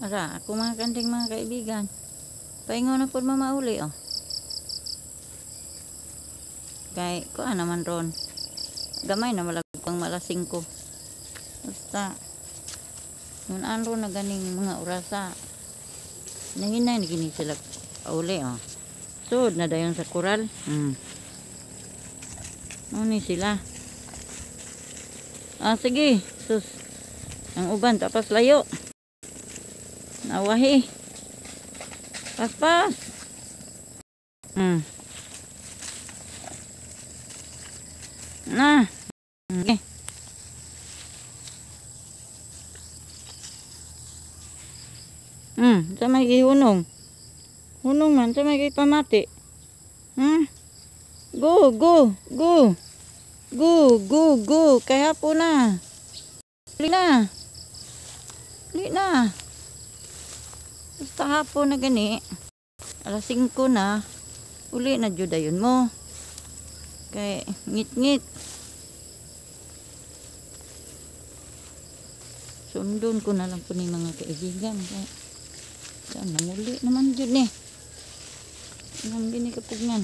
Ara, ako mga kanding mga kaibigan. Paingon na po mamauli oh. Kay kuan naman ron. Gamay na malagpang malasing ko. Basta mun ron na ganing mga orasa. Nahinay na gini sila uli oh. Sud na dayon sa koral. Ano sila? Ah, sige. Sus. Ang uban tapas layo. Nawahi. Paspas. Na. Okay. Sa may gihunong. Hunong man sa may gipamati. Go, go, go. Go, go, go. Kay hapon na. Dali na. Dali na. Basta hapon na gani. Alas 5 na. Uli na jud dayon mo. Kay ngit-ngit. Sundon ko na lang po ni mga kaibigan. Kay saan namuli naman jud ni. Nang gini kapugnan.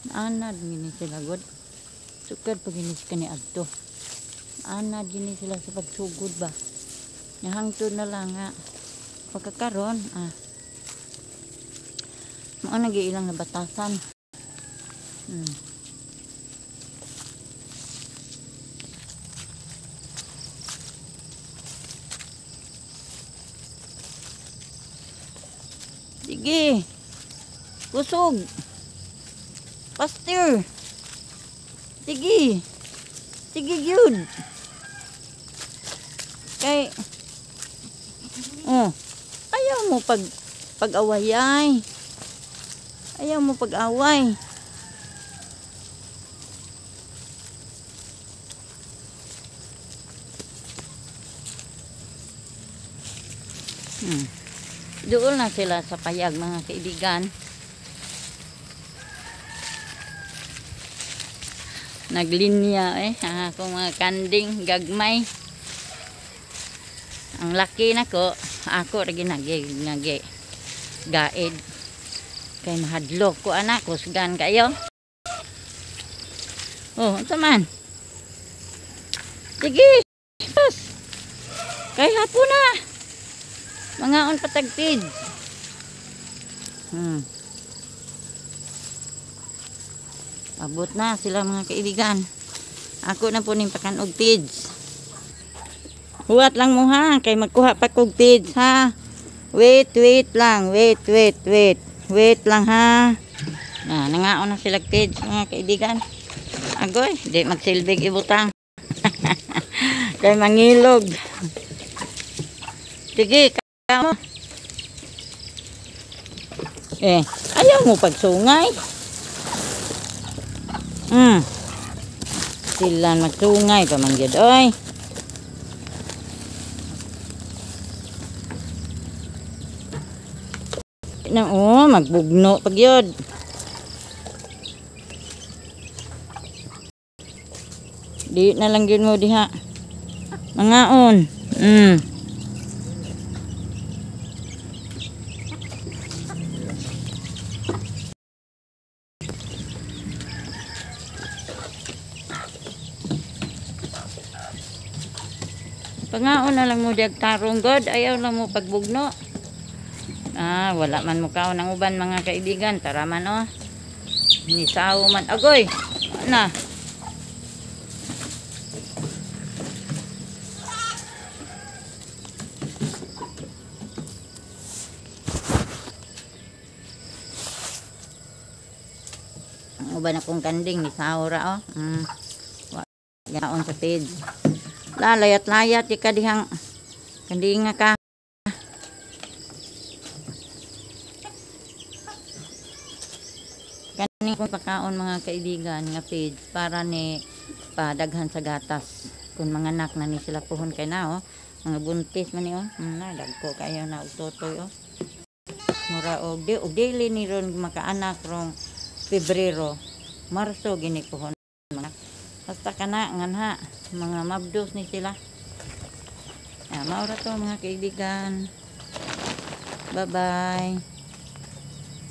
Anad gini sila god. Sukad pag gini kani adto. Anad gini sila sa pagsugod ba. Nahangtod na lang nga pagkakaron ah. Mao na gyud ilang nabatasan. Sige. Kusog. Pastor. Sige. Sige gyud. Kay oh, ayaw mo pag-away ay. Ayaw mo pag-away. Doon na sila sa payag mga kaibigan. Naglinya eh. Akong mga kanding gagmay. Ang laki nako, ako ra ginagi gaid. Kay mahadlok ko anak, kusgan kayo. Oh, unsa man? Sige. Bas. Kay hapon na. Mangaon patagpid. Abot na sila mga kaibigan. Ako na po ning pakan og feeds. Huwat lang mo ha, kay magkuha pa kog feeds ha. Wait, wait lang, wait, wait, wait. Wait lang ha. Na, nangaon na sila feeds mga kaibigan. Agoy, di magsilbing ibutang. Kay mangilog. Sige, kamo. Eh, ayaw mo pagsungay. Sila magsungay pa man gyud oy. Na oh, magbugno pag yun. Di na lang yun mo diha. Mangaon. Pangaon na lang mo diag tarong god, ayaw lang mo pagbugno. Ah, wala man mo kaon ang uban mga kaibigan, tara man oh. Nisaw man agoy. Na. Ang uban akong kanding nisaw ra oh. Wa yaon sa feeds. Lalayat-layat di ka dihang kandinga ka. Kaning kong pakaon mga kaibigan nga feeds para ni padaghan sa gatas. Kung manganak na ni sila puhon kay na oh. Mga buntis man ni oh. Na dagko kayo na og totoy oh. Mura og di og dili ni ron makaanak rong Pebrero, Marso gini puhon mga. Basta kana nganha mga mabdos ni sila. Ah, mao ra to, mga kaibigan. Bye-bye.